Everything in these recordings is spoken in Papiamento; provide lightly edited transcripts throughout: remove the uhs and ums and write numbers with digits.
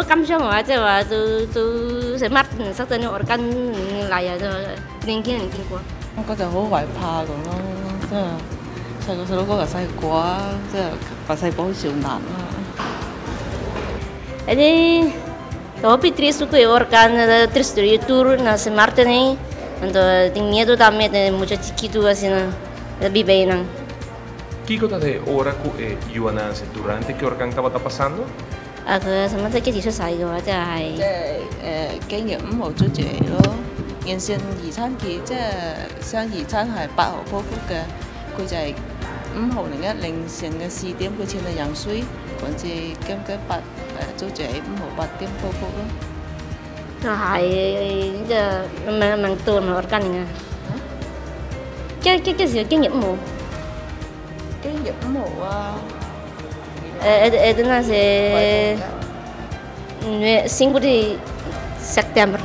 感想话，即系话到到圣马丁塞阵我跟嚟啊，就年轻人见过。我觉就好害怕咁咯，即係细个细佬哥就细个啊，即係白细宝少难啦。 E hopi tristu ku e orkan tristu i tur na Sint Maarten ei. Anto tin miedu tambe den mucha chikitu asina ta biba einan. Kiko ta e ora ku e yu a nase durante ku e orkan tabata pasando? Ako什么这几岁細嘅話，即係即係幾月5號出住嚟咯。原先二餐期即係上二餐係8號剖腹嘅，佢就係5號零一凌晨嘅4點佢先去飲水，或者咁嘅八做住喺5號8點剖腹咯。就係即係問問到咪orkan 嘅。幾幾幾時幾月5號？幾月5號啊？那是5 di sèptèmber.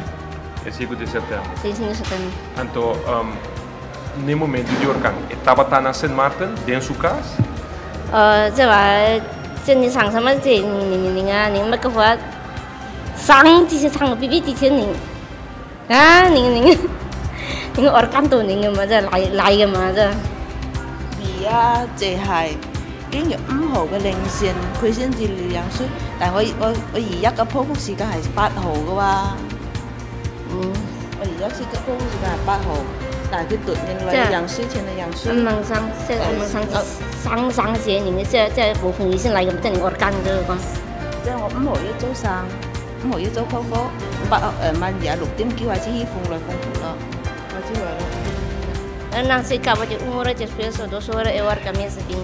E 5 di sèptèmber. Sí, 5 di sèptèmber. Anto, na momento di orkan, e tabata na Sint Maarten, den su kas? 即係話，即係你上什麼這你你啊，你乜個話，上這些上 B B 之前你，啊，你你你orkan 到你嘅嘛，即係嚟嚟嘅嘛，即係。而家就係幾月5號嘅凌晨，佢先至嚟飲水，但係我而家嘅剖腹時間係8號嘅喎。我而家先嘅剖腹時間係8號，但係佢突然嚟飲水，前嚟飲水。問上即係問上上上節你即係即係部分醫生嚟嘅，即係你orkan 咗講。即係我5號一早生，5號一早剖腹，8號晚夜6點幾開始起風來風去咯，開始來咯。 那se caba de 1 hora después o 2 horas e orkan mes a bin.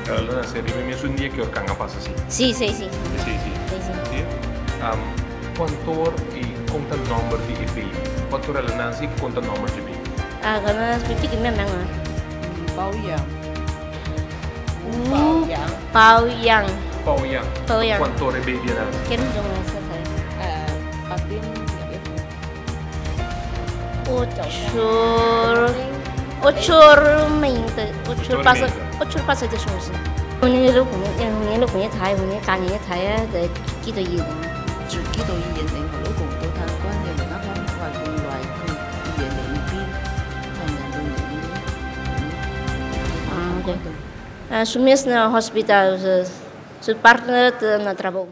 El a nase riba e mesun dia ku e orkan a pasa, sí? Sí, sí, sí. Sí, sí. Sí, sí. Sí. Kuantu or i kon ta nòmber di e baby? Kuantu or el a nase i kon ta nòmber di e baby? Ah, kana pipi ki mem ah. 包養。吴包養。包養。包養。 Kuantu or e baby a nase? 幾點鐘啊？實在。 8點21分。 8 or 8 or 8 pasa 8 pasa 11。你老公，你老公一睇，你家人一睇啊，就幾多人？住幾多人？你個老公都貪官，又唔得方為公為佢人哋邊，人人都啊，對。Su mes na hospital, su partner na trabou.